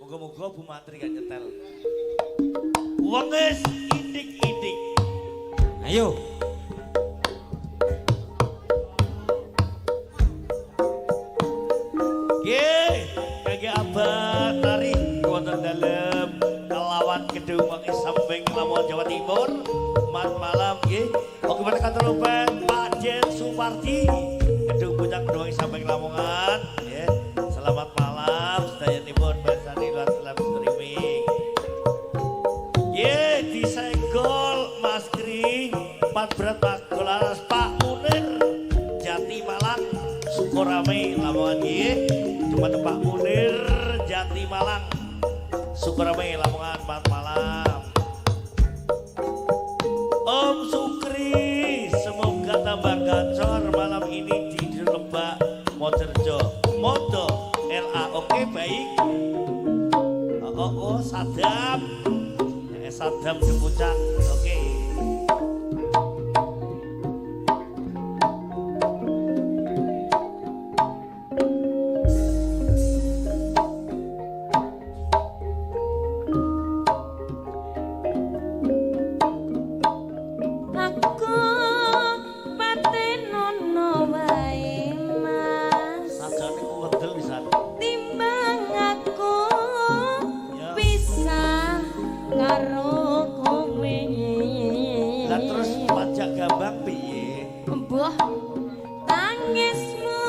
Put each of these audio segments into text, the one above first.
Moga-moga Bu Mantri gak nyetel. Wengis indik-indik. Ayo. Nggih, kangge Abah Tari wonten dalem kelawan Gedung Wangi Samping Lamongan Jawa Timur. Mat malam nggih. Oke pada kantor Rupen Pak Jen Supardi Gedung Puncak Gedung Wangi Samping Lamongan nggih. Selamat malam sedayanipun bangsane liwat live streaming. Nggih, disenggol Mas Kri, Pat Berat Pak Golaras Pak Munir Jati Malang Sukorame Lamongan nggih. Dumateng Pak Munir Jati Malang Sukorame Lamongan mat malam. Om Sukri semoga tambah gacor malam ini di Lebak Mojorejo. Modo LA oke baik. Oh, Sadam. Sadam Jepucak. Oke. Aku patenono wae Mas. Sajane ku wedel pisan. Timbang aku Ya. pisah karo kowe. Lah terus pajak gambang piye? Mbah tangismu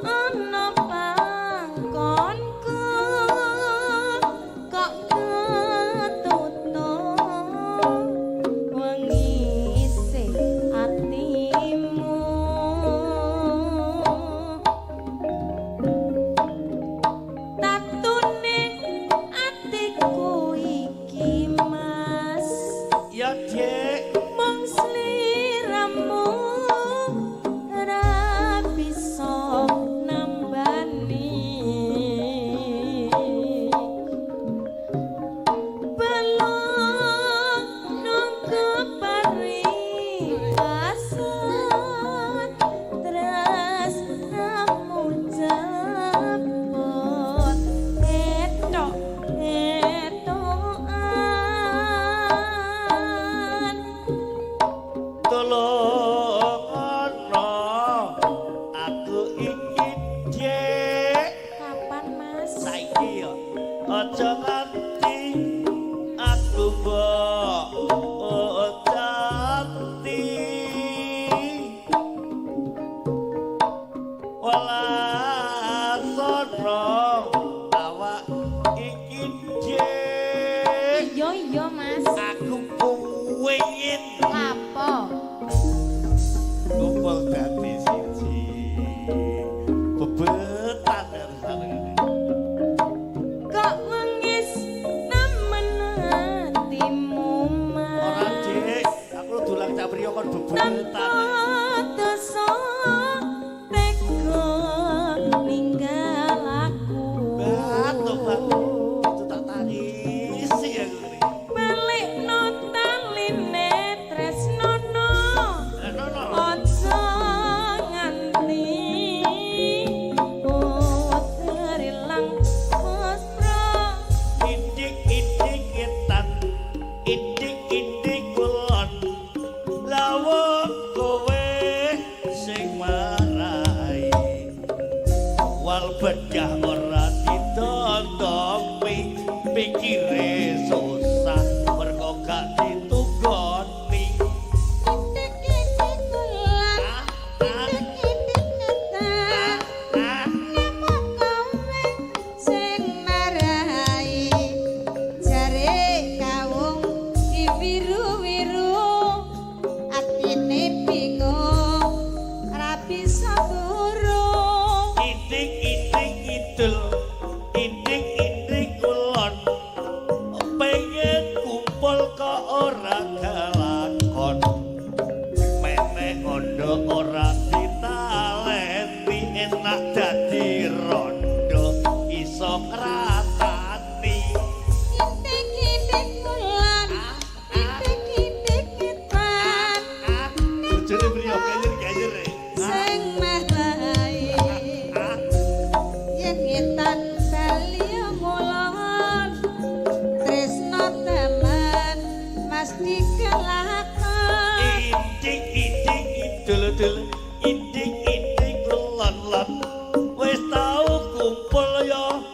ana pangkonku kok ketutup wengise atimu. Tatune atiku iki Mas. Ya, Dek. Mung sliramu ora bisa nambani. Belum nunggu paribasan tresnamu jemput etok etokan. Tolongono aku iki, Dek. Kapan Mas? Saiki yo aja nganti aku mbok ocati. Welasono awak iki, Dek. Iya iya Mas. Aku kuwingin Lapo? kumpul dadi siji. Bebetan harus Kok wengis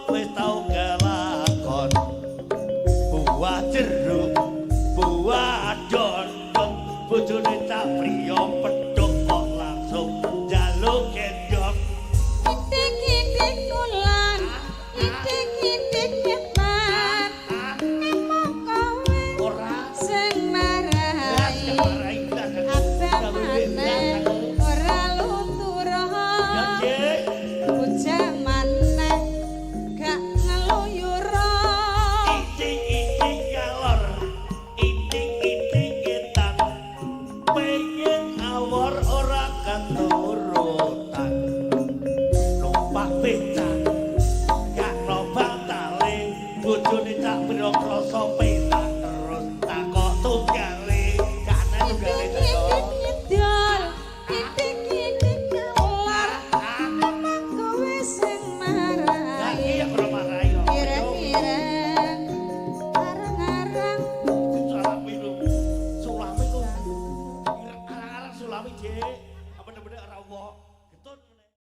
wis tau kelakon. Buah jeruk, buah dondong, bojone Cak Priyo pedhok kok langsung njaluk gendong. Itik-itik kulon, itik-itik nyetan. Namung kowe Ora sing marai. Abang maneh ora luturo. Ya, Dik. Bocah maneh gak ngeluyuro. Iting-iting ngalor, iting-iting ngetan, pengen awor ora keturutan. Numpak becak, gak no bantale, bojone Cak Priyo krasa.